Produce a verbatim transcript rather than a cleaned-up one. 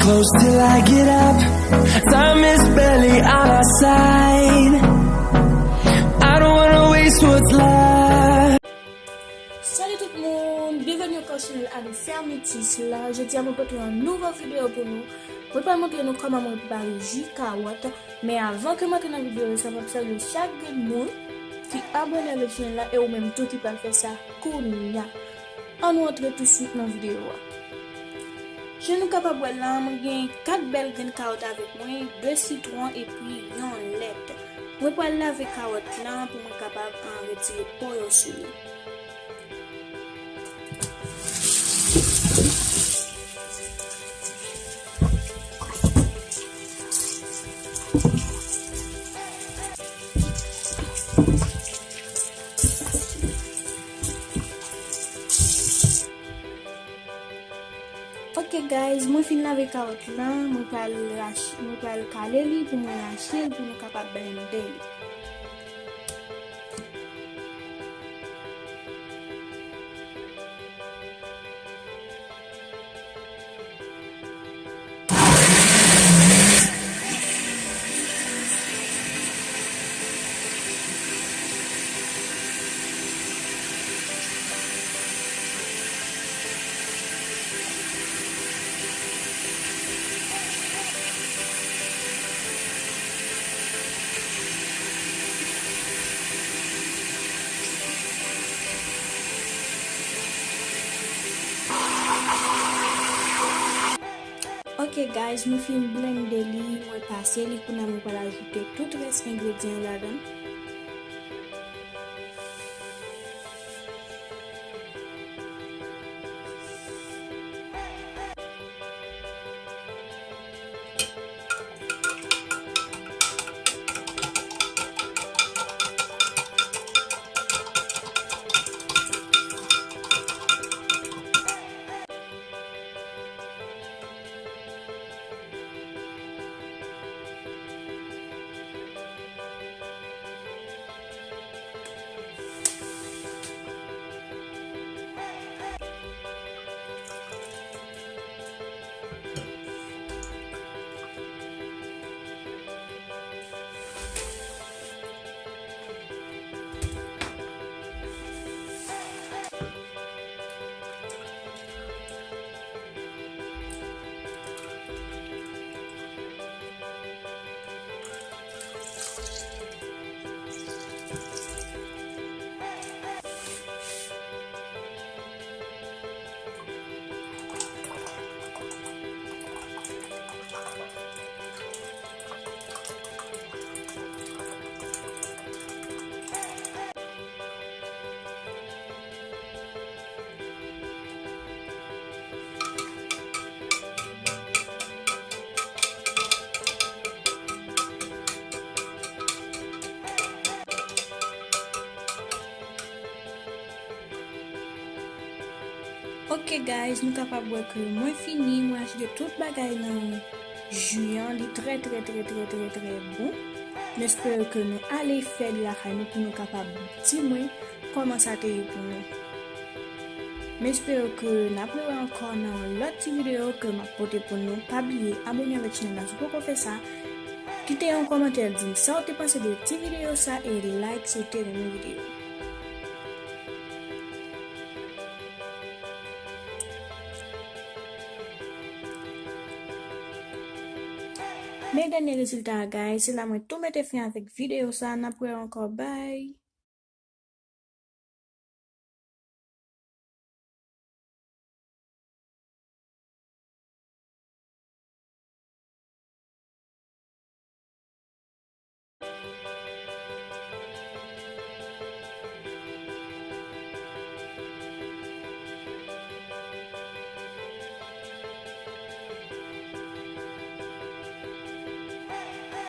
Close till I get up. Time is barely on our side. I don't wanna waste what's left. Salut tout moun, byenveni ankò sou chanèl Annie Fermitis la. Jodi a mwen pote yon nouvo videyo pou nou. Mwen pral montre nou kòman mwen prepare ji kawòt. Men avan ke m antre nan videyo sa, m ap salye chak grenn moun ki abòne avèk chanèl la e ou menm tou ki pral fè sa kounye a. Ann nou antre tousuit nan videyo a. Jan nou kapab wè la, mwen gen kat bèl grenn kawòt avèk mwen, de sitwon epi yon lèt. Mwen pral lave kawòt lan pou mwen kapab, ah, retire po yo sou li. Ok guys, mwen fin lave kawòt lan, mwen pral rache, mwen pral kale li pou mwen rache l pou nou kapab blende li. Ok guys, mwen fin blende li, mwen pase li, kounye a mwen pral ajoute tout rès engredyan yo ladan l. Ok guys, nou kapab wè ke mwen fini, mwen ajoute tout bagay nan ji an, li trè, trè, trè, trè, trè, trè bon. M espere ke nou ale fè li lakay nou pou nou kapab di mwen kòman sa te ye pou nou. M espere ke n ap rewè ankò nan yon lòt ti videyo ke m ap pote pou nou. Pa bliye abòne avèk chanèl la si w poko fè sa. Kite yon kòmantè, di m sa w te panse de ti videyo sa e like si w te renmen videyo. Men dènye rezilta a, guys, se la mwen tou mete fen avèk videyo sa. N ap wè ankò, bye.